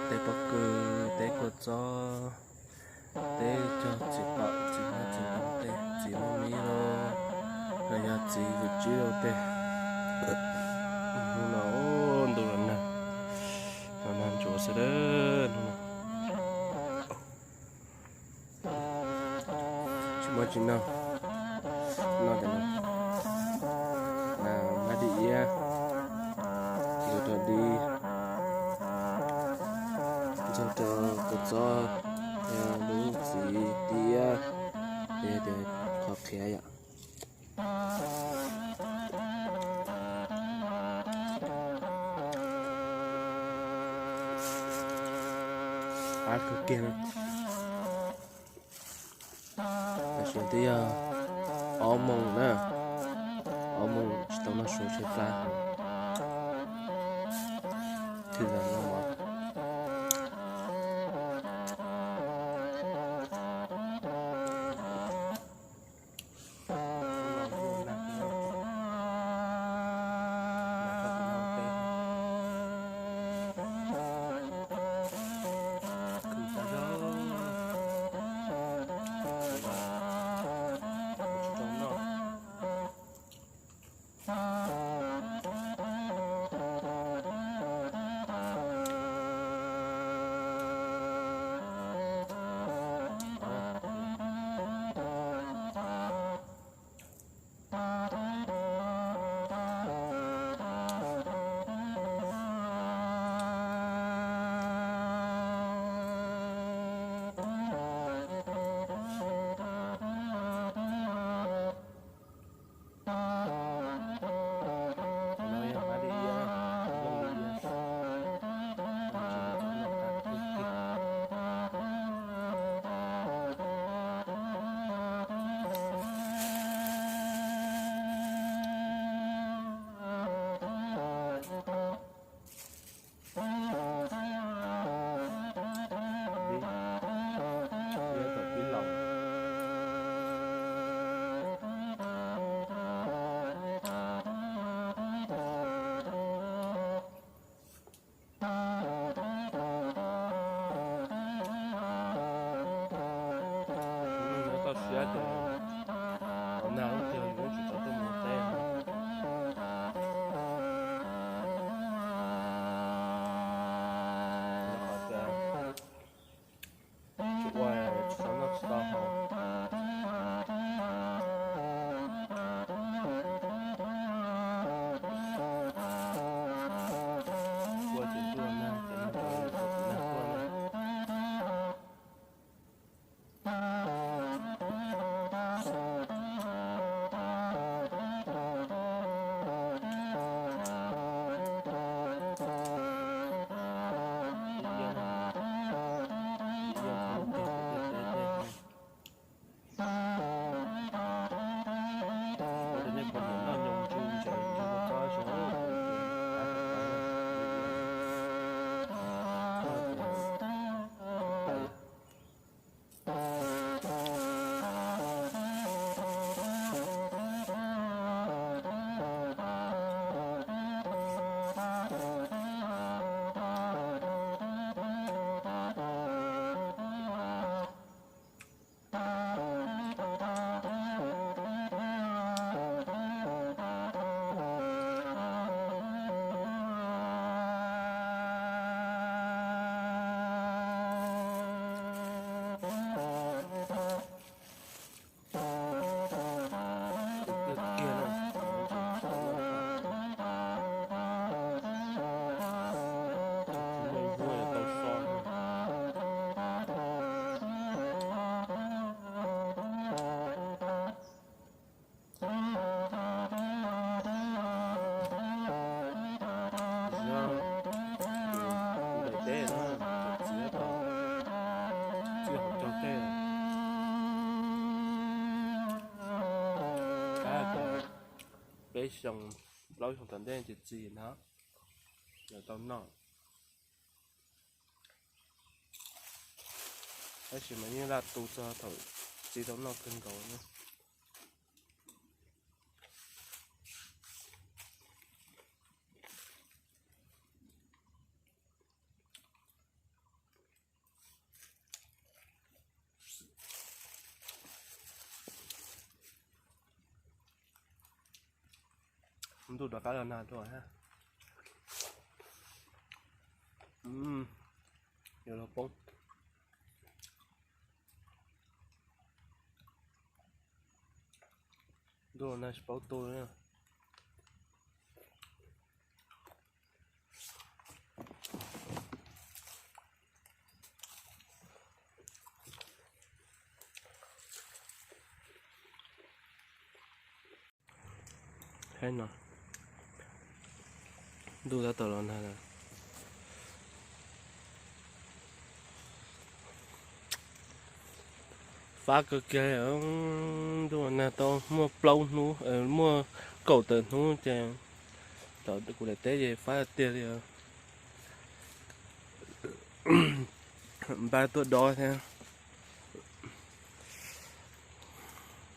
Teb pob kws, teb kua txob, teb cog txiv qaum, txiv hmab txiv ntoo tej, txiv muaj mib los, los yog txiv kwv tsib los tej. Hnub no ntuj los nag, los nag ntsuav xwb hnub no. Tsis muaj tsis noj, noj cov no, hmab dib iab, ntxuag rau dib, ntxuag rau kua txob, lub txiv dib iab, ces tias qhov qhiav yom. Qab kawg kiag na. Tam sim twb yog ob moos na, ob moos tsis tau noj su tshaib plab. Thwm los noj mov. Tau siab tias nag lub tiag yuav tsis tau tuaj mus teb. Qhov tias tsis ua tsis tau noj tsis tau haus. Ua ces tuaj nag ces nag tau nag tuaj na. Daim teb no txiv tau txij hauv cog tej, peb xyoo plaub xyoo tom ntej ces txiv no lawv tau noj. Tab sis mas yeej laj tu txog thaum txiv tau noj kawg nkaus na. Ntuj rov qab los nag dua ha. Yuav los poob. Ntuj los nag tsis paub tu li. Hab no, ntuj tab tom los nag lawm. Fab kawg kiag li, ntuj nag tau muaj plaub hnub, muaj kaum tawm hnub ces tom kuv daim teb ces fab tiag li. Npab tuaj dob thiab.